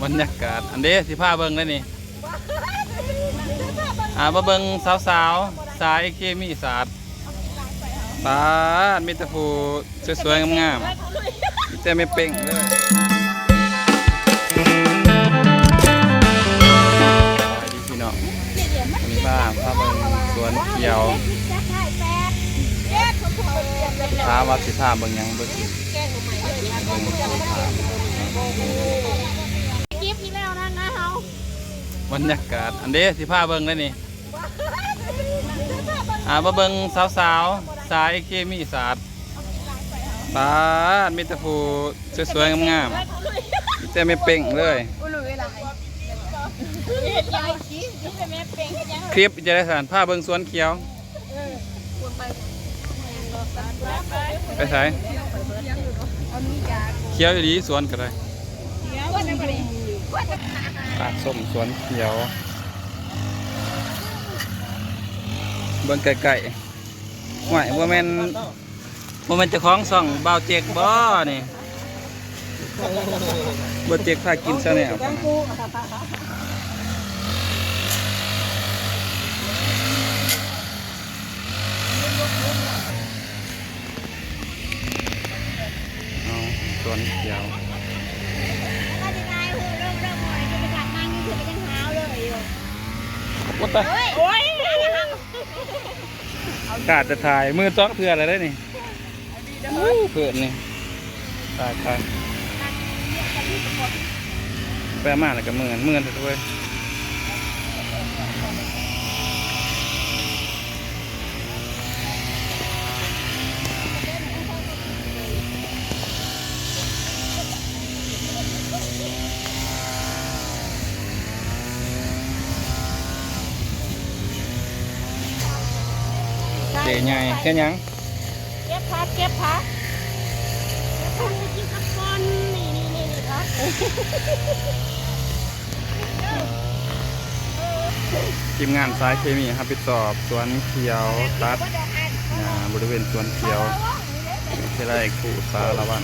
ບັນຍາກາດ ອັນເດ້ ຊິພາເບິ່ງເດ້ນີ້ ອ່າ ມາເບິ່ງສາວໆ ສາຍເຄມີສາດ ປາດ ມີແຕ່ຜູ້ສວຍໆ ງາມໆ ມີແຕ່ແມ່ເປັ້ງເລີຍ. ສະບາຍດີພີ່ນ້ອງ ມື້ນີ້ພາ ພາເບິ່ງສວນຂຽວ ຖາມວ່າຊິພາເບິ່ງຫຍັງ ເບິ່ງ ເກັບອີກແລ້ວນະ ນາເຮົາ ບັນຍາກາດ ອັນເດ້ ຊິພາເບິ່ງເດ້ນີ້ ອ່າ ມາເບິ່ງສາວໆ ສາຍເຄມີສາດ ປາດ ມີແຕ່ຜູ້ສວຍໆ ງາມໆ ມີແຕ່ແມ່ເປັ້ງເລີຍ. ຄລິບຈະໄດ້ຊັ້ນ ພາເບິ່ງສວນຂຽວ. ໄປໃສ? ຂຽວອີ່ຫຼີ ສວນກໍໄດ້ ປາກສົ້ມສວນຂຽວ ເບິ່ງໃກ້ໆ. ຫ້ວຍ ບໍ່ແມ່ນ ບໍ່ແມ່ນເຈົ້າຂອງຊ່ອງບ່າວເຈັກບໍ່ນີ້? ບ່າວເຈັກພາກິນຊາແນລ ເອົາ ສວນຂຽວ ໂອ້ຍ ຕາຍ ຂ້າແຕ່ຖ່າຍ ມື້ສອງເທື່ອແລ້ວເດ້ນີ້. ໂອ້ ເພິ່ນນີ້ ຕາຍ ຕາຍ ໄປມາແລ້ວກໍເມື່ອຍ ເມື່ອຍແທ້ເວີຍ. ເຈ້ໃຫຍ່ ເຮັດຫຍັງ? ເກັບຜັກ ເກັບຜັກ ເກັບຜັກໄປກິນກັບກ່ອນ ນີ້ ນີ້ ນີ້ ນີ້ຜັກ. ທີມງານສາຍເຄມີຮັບຜິດຊອບສວນຂຽວ ຕັດຫຍ້າບໍລິເວນສວນຂຽວ ວິທະຍາໄລຄູສາລະວັນ.